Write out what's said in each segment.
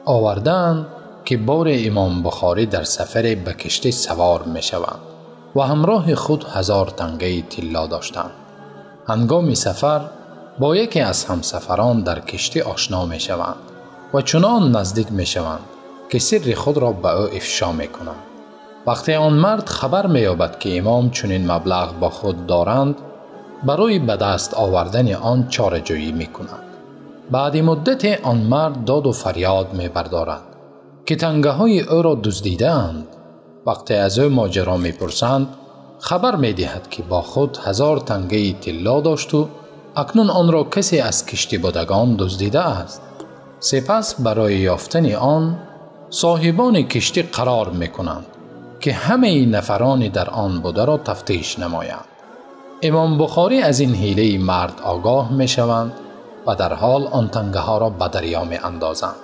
Овардаанд ки бори Имом Бухорӣ дар сафаре ба киштӣ савор мешаванд ва ҳамроҳи худ 1000 тангаи тилло доштанд. Ҳангоми сафар бо яке аз ҳамсафарон дар киштӣ ошно мешаванд ва чунон наздик мешаванд ки сирри худро ба ӯ ифшо мекунанд. Вақте он мард хабар меёбад ки имом чунин маблағ бо худ доранд, барои ба даст овардани он чораҷӯӣ мекунад. Баъди муддате он мард доду фарёд мебардорад ки тангаҳои ӯро дуздидаанд. Вақте аз ӯ моҷаро мепурсанд, хабар медиҳад ки бо худ 1000 тангаи тилло дошту акнун онро касе аз киштибудагон дуздидааст. Сипас барои ёфтани он соҳибони киштӣ қарор мекунанд ки ҳамаи нафарони дар он бударо тафтиш намоянд. Имом Бухорӣ аз ин ҳилаи мард огоҳ мешаванд ва дар ҳол он тангаҳоро ба дарё меандозанд.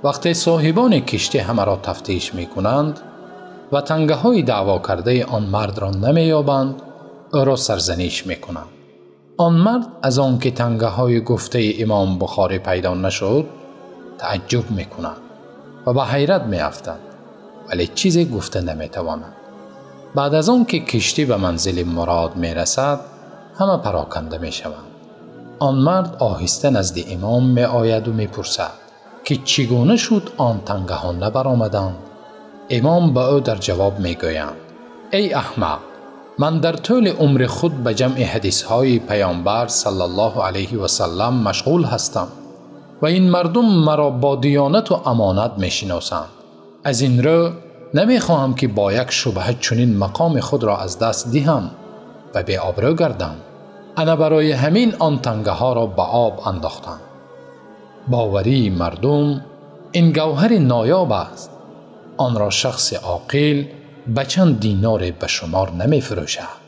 Вақте соҳибони киштӣ ҳамаро тафтиш мекунанд ва тангаҳои даъво кардаи он мардро намеёбанд, ӯро сарзаниш мекунанд. Он мард аз он ки тангаҳои гуфтаи Имом Бухорӣ пайдо нашуд, таъҷуб мекунад ва ба ҳайрат меафтад, вале чизе гуфта наметавонад. Баъд аз он ки киштӣ ба манзили мурод мерасад, ҳама пароканда мешаванд. Он мард оҳиста назди имом меояду мепурсад ки чӣ гуна шуд он тангаҳо набаромаданд. Имом ба ӯ дар ҷавоб мегӯянд: эй аҳмақ, ман дар тӯли умри худ ба ҷамъи ҳадисҳои паёмбар саллаллоҳу алайҳи васаллам машғул ҳастам ва ин мардум маро бо диёнату амонат мешиносанд. Аз ин рӯ намехоҳам ки бо як шубҳа чунин мақоми худро аз даст диҳам ва беобрӯ гардам. Ана барои ҳамин он тангаҳоро ба об андохтам. Боварии мардум ин гавҳари ноёб аст. Онро шахси оқил ба чанд диноре ба шумор намефурӯшад.